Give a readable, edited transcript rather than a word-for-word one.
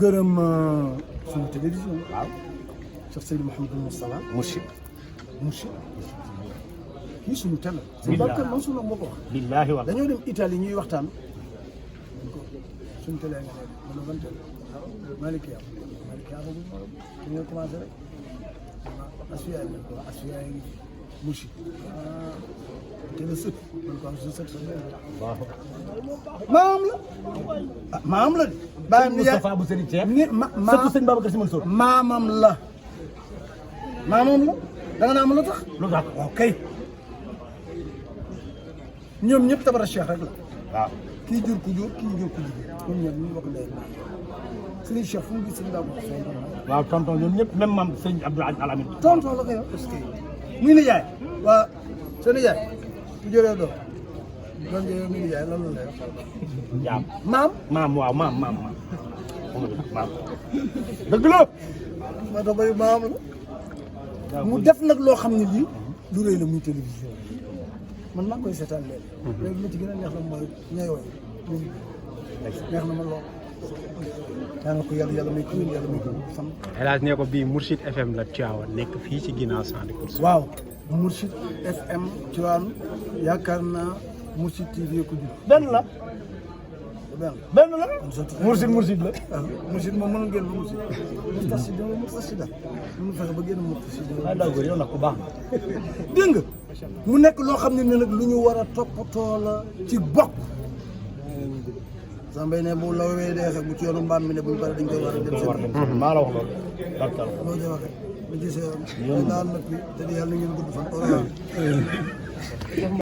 gërëm suñu télévision. waaw. Cheikh Seydou Mouhamadou Moustapha. Mourchid. kii suñu télé. billaahi Babacar Mansour moo ko wax. billaahi wax dañoo dem Italie ñuy waxtaan. suñu télé nga nekk mën na ban télé. Malikia boobu moom ñu commencé rek. Asfiya yi ko Asfiya yi Mourchid. télé sët. man ko am suñu sët waaw. maam la. ah maam la de. bàyyam ni Moustapha bu Serigne Cheikh. ni surtout sëñ Babacar Sy Mansour. maamam la. maamam la. da nga naan lu tax. lu tax waaw kay. ñoom ñëpp tabara Cheikh rek la. waaw. kii jur ku jur kii jur ku jur. ñoom ñëpp ñu bokk ndey ak Serigne Cheikh fu mu gis Serigne Babacar Sy. waaw tonton ñoom ñëpp même maam Serigne Abdou Alamin. tonton la koy wax parce que muy nijaay. waa sa nijaay. bu jëlee doom. lan nga muy nijaay lan la lay wax. jaam maam waaw maam. dëgg la. maa tax bay maam la. mu def nag loo xam ne lii. lu rëy la muy télévision. man maa koy seetaan léegi. léegi li ma ci gën a neex la mooy ñooy woy neex na ma lool. daanaka ko yàlla may ko yàlla may ko sam. El Hadj ne ko bii Mourchid FM la Tivaouane nekk fii ci ginnaaw Champ de Courses. waaw Mourchid FM Tivaouane yaakaar naa Mourchid TV ko jur. benn la. benn la. Mourchid la. waaw Mourchid moom mënul génn ba Mourchid. Moustarchida mënu fexe ba génn Moustarchida. waaw d'accord yow nag ku baax na. dégg nga mu nekk loo xam ne nag lu ñu war a toppatoo la ci bokk. Sambay ne bu lawee dee xew bu ci yoonu mbaam mi ne bu ñu paree dañ koy war a dem seen. maa la wax loolu. d'accord boo jee waxee. bu gisee yoon. daal nag te di yàlla na ngeen gudd fan.